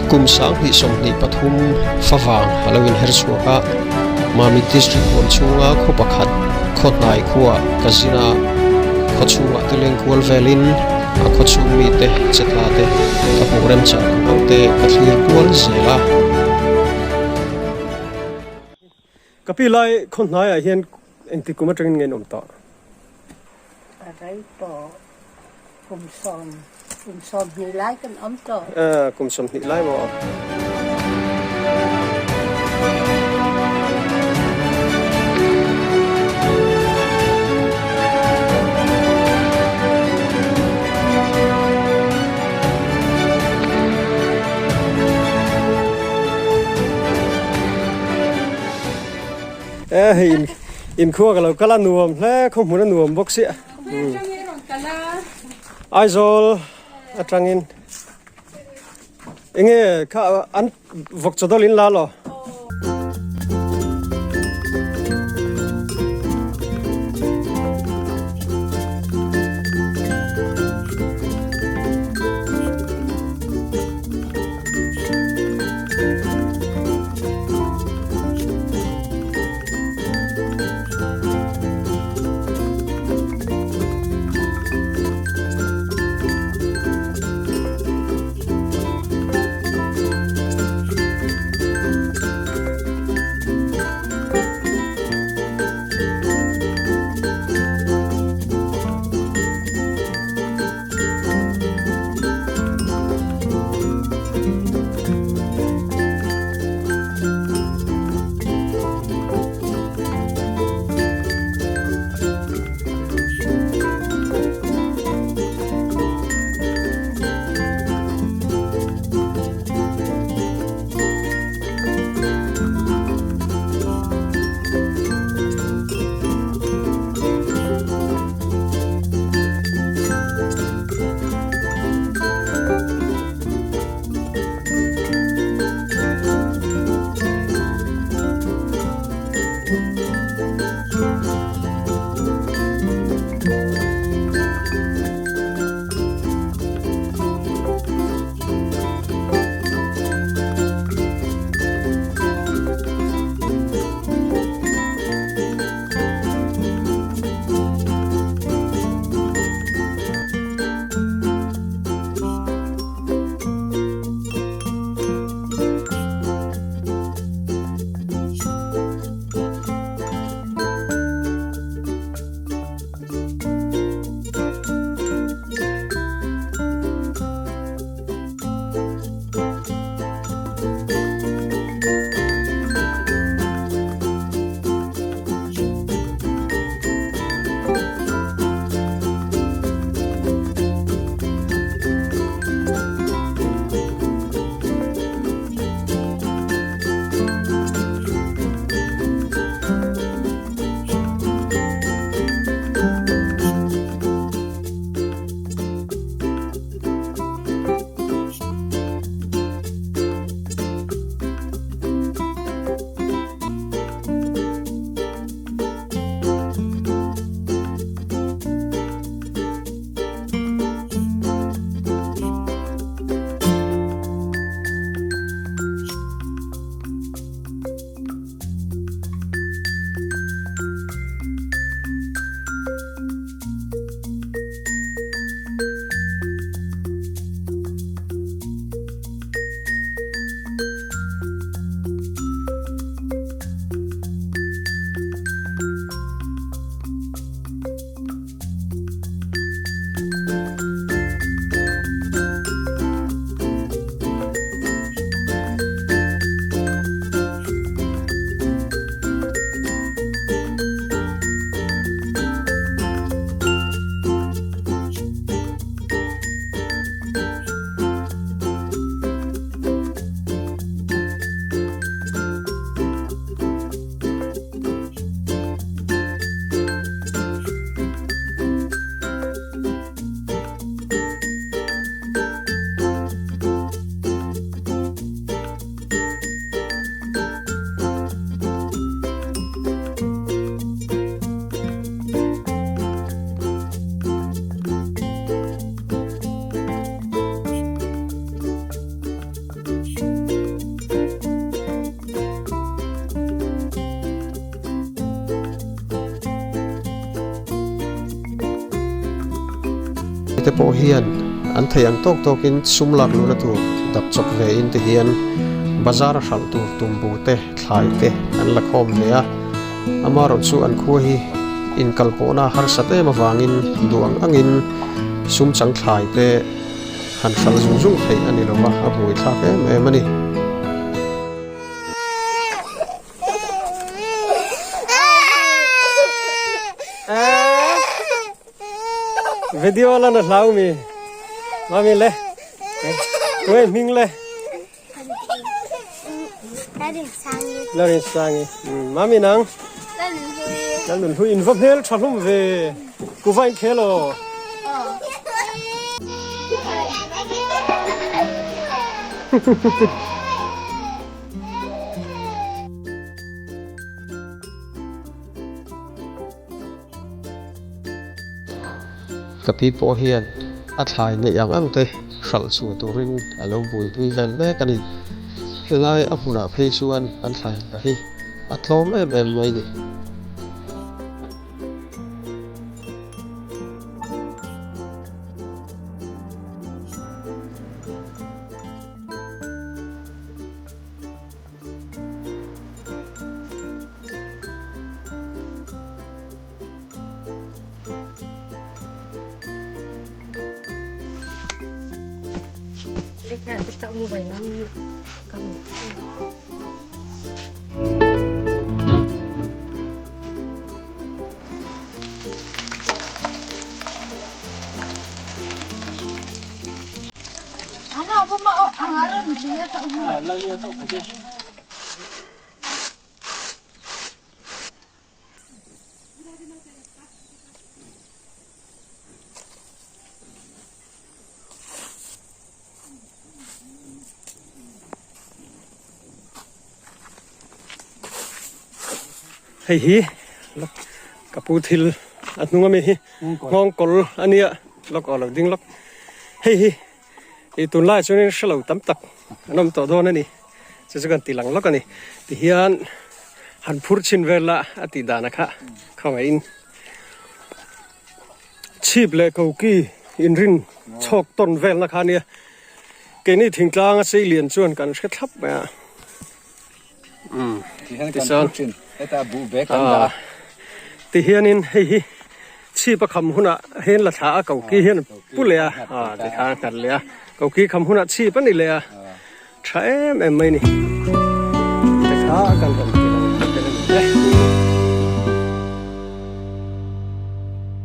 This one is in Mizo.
Kum 2023 favang a lo inher chhuak a, Mamit District huam chhunga khaw pakhat khaw hnai khuaa ka zin a, khaw chhungah te leng kual velin a khaw chhung mite che tla te ka hmuh remchang ang ang te ka thlir kual zel a. Ka pi lai khaw hnaiah hian engti kum atangin nge in awm tawh? A rei tawh kum sawm, kum 20 lai kan awm tawh. Kum 20 lai maw? E hei in in khua ka lo kal a nuam hle khaw hmun a nuam bawk sia Aizawl atangin enge kha an vawk chawdawlh in la law. te pawh hian an theih ang tawk tawkin sum lak luhna tur dap chawp ve in ti hian bazar a hralh tur tumbu te thlai te an la khawm ve a, amaherawh chu an khua hi inkalpawhna a harsat em avangin duh ang angin sum chang thlai te han hralh zung zung theih a ni lo va, a buaithlak em em a ni. Video lan a hlau mi mami le tuai hming le Larin sangi mami nang Lalun hui in va hmel tha hlum ve kuva in khel aw Ka pi pawh hian a thlai neih ang ang te hralh chhuah turin a lo buaipui vel mek a ni. Helai a hmunah phei chuan an thlai hna hi a tlawm em em mai ni. Hei hi ka pu thil a hnung ami hi nghawng kawl a nia lawk aw lo ding lawk hei hi ih tunlaiah chuanin hre lo tam tak an awm tawh dawn a ni chu chu kan ti lang lawk a ni tihian han phur chhin vel la a tih dan a kha khawngaihin chhip leh koki inrin chhawk tawn velna kha a nia keini thingtlang a seilian chuan kan hre thlap mai a. Tichuan ti hianin hei hi chhip a kham hunah hian la thla a koki hian pu leh a ti khan a nghat leh a koki kham hunah chhip a ni leh a tha em em mai ni tikha kan rawn.